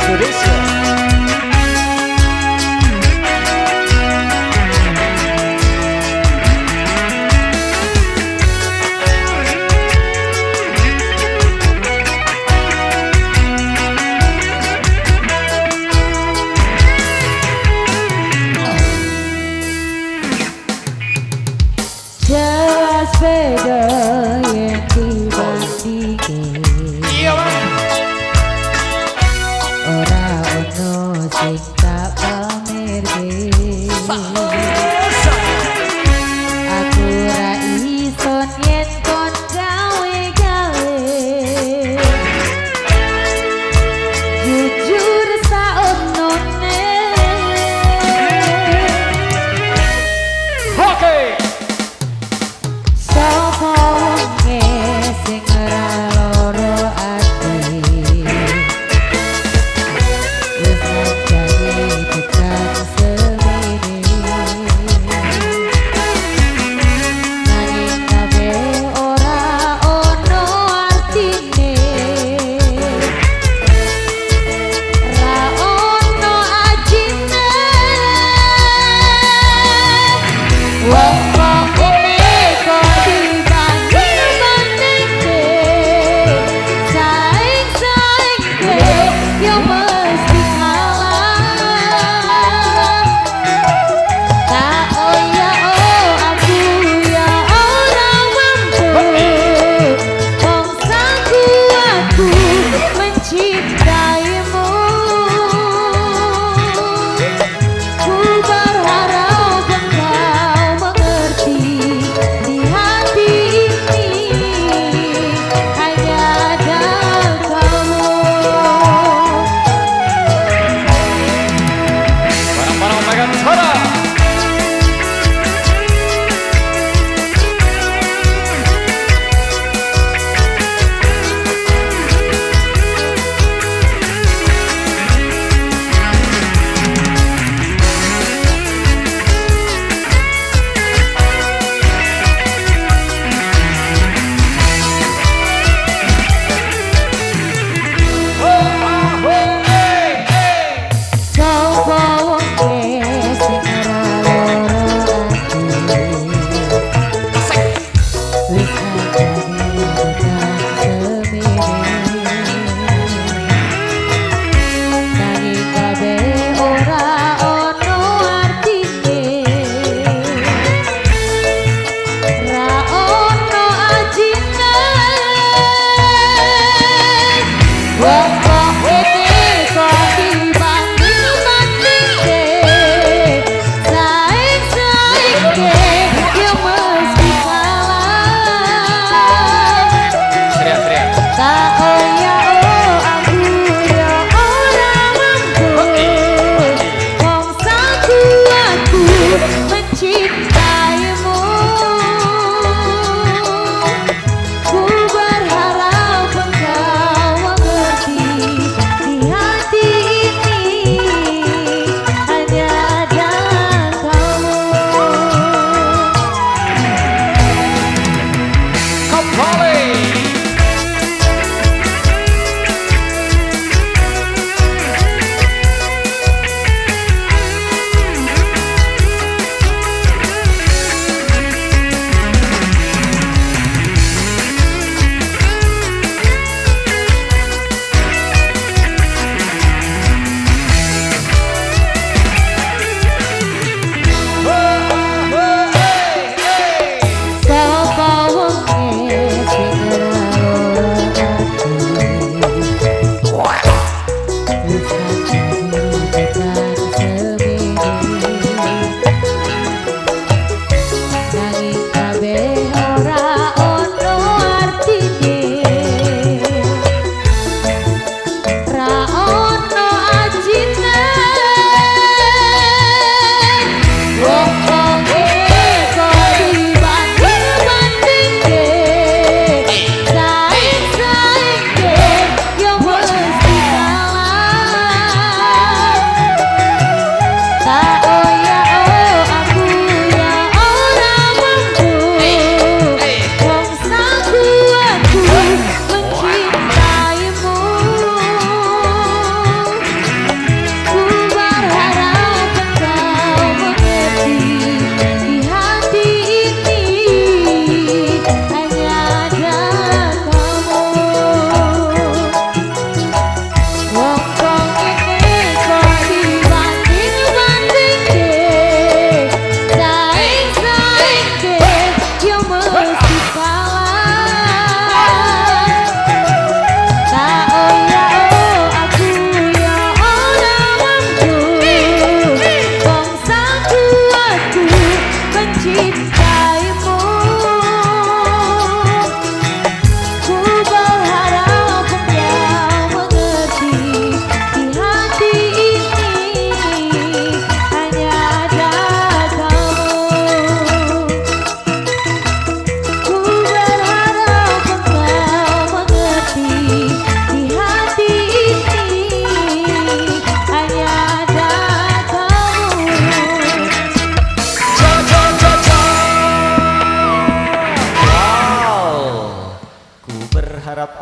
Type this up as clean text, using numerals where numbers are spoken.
Indonesia. Jelas beda yang dibandingke. Iya, Mas. Ora ono sing tak pamerke. Aku ra iso yen kon gawe-gawe. Jujur saonone. Oke. Sapa wonge sing ora loro ati? Wis ngancani tekan semene. Nanging kabeh ora ono artine. Ra ono ajine. Wong kok ngene kok dibanding-bandingke. Saing-saingke yo mesti kalah. Tak oya oh aku ya ora mampu. Wong sakuatku mencintaimu. Ku berharap engkau mengerti. Di hati ini hanya ada kamu. Barang-barang megang suara. Oh, ah, oh, eh, eh. Sapa wonge sing ora loro ati? Asik. Wis ngancani tekan semene. Nanging kabeh ora ono artine. Ra ono ajine. Wong